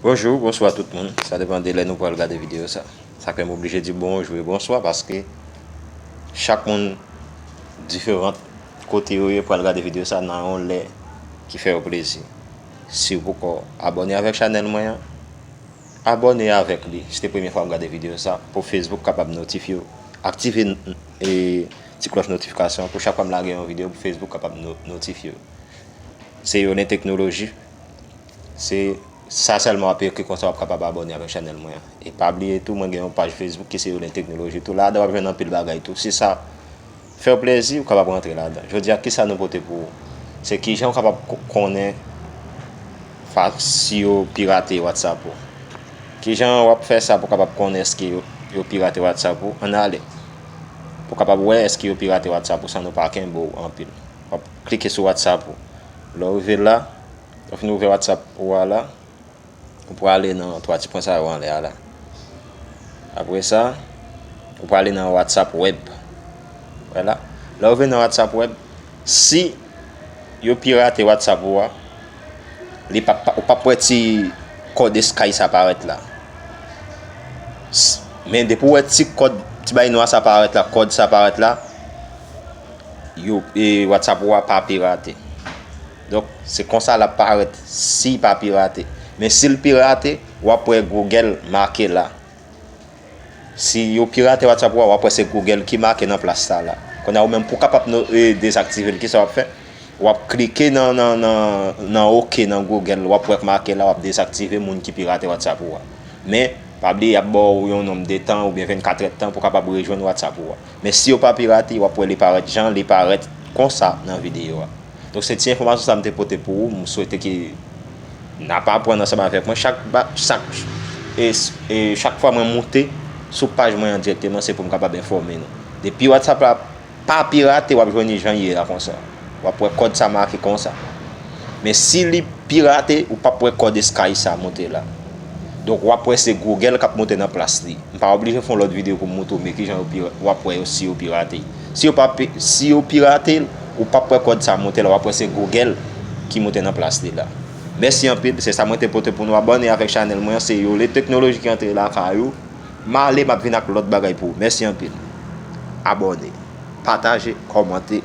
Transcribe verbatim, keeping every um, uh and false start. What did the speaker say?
Bonjou, bonswa tout moun. Sa depann de lè nou pral gade videyo sa. Sa fè m oblije di bonjou e bonswa paske chak moun diferan kote yo ye pral gade videyo sa nan yon lè ki fè yo plezi. Si w poko abòne avèk chanèl mwen an, abòne avèk li. Si se premye fwa w ap gade videyo sa, pou Facebook kapab notifye w. Aktive n- e, ti klòch notifikasyon pou chak fwa m lage yon videyo pou Facebook kapab no- notifye w. Se Yolen Teknoloji. Se sa sèlman w ap ekri, konsa w ap kapab abòne avèk chanèl mwen an. E pa bliye tou, mwen gen yon paj Facebook ki se Yolen Teknoloji tou. Ladan w ap jwenn anpil bagay tou. Si sa fè w plezi, ou kapab rantre ladan. Jodi a, kisa nou pote pou ou? Se kijan w kapab ko- konnen fa- si yo pirate WhatsApp ou. Kijan w ap fè sa pou w kapab konnen èske yo, yo pirate WhatsApp ou? Ann ale. Pou w kapab wè èske yo pirate WhatsApp ou san nou pa kenbe w anpil. W ap klike sou WhatsApp ou. Lè w rive la, lè w fin ouvè WhatsApp ou a la, ou prale nan twa ti pwen sa yo anlè a la. Apre sa, ou prale nan WhatsApp Web. Wè la. Lè w vin nan WhatsApp Web, si yo pirate WhatsApp ou a, li p ap, ou p ap wè ti kòd Sky sa parèt la. S- Men depi w wè ti kòd, ti bay nwa sa parèt la, kòd sa parèt la, yo, e, WhatsApp ou a pa pirate. Donk, se konsa l ap parèt si l pa pirate. Men si l pirate, w ap wè Google make la. Si yo pirate WhatsApp ou a, w ap wè se Google ki make nan plas sa la. Kounye a ou menm pou w kapab no- e, dezaktive l, kisa w ap fè? W ap klike nan, nan, nan, nan OK nan Google, w ap wè k make la, w ap dezaktive moun ki pirate WhatsApp ou a. Men, pa bliye, y ap ba w yon nonm de tan oubyen vennkatrè tan pou w kapab rejwenn WhatsApp ou a. Men si yo pa pirate, w ap wè li parèt jan li parèt konsa nan videyo a. Donk, se ti enfòmasyon sa m te pote pou ou. M swete ke n ap aprann ansanm avèk mwen. Chak, ba- chak, e, e, chak fwa mwen moute sou paj mwen an dirèkteman, se pou m kapab enfòme nou. Depi WhatsApp la pa pirate, w ap jwenn li jan l ye a konsa. W ap wè kòd sa make konsa. Men si li pirate, ou p ap wè kòd Sky sa monte la. Donk, w ap wè se Google k ap monte nan plas li. M pa oblije fè yon lòt videyo pou m montre w men kijan yo pira- w ap wè yo si yo pirate. Si yo pa pi- si yo pirate l, ou p ap wè kòd sa monte la, w ap wè se Google ki monte nan plas li la. Mèsi anpil, se sa mwen te pote pou nou. Abòne avèk chanèl mwen an, se Yolen Teknoloji ki antre lakay ou. M ale, m ap vin ak lòt bagay pou ou. Mèsi anpil. Abòne, pataje, kòmante.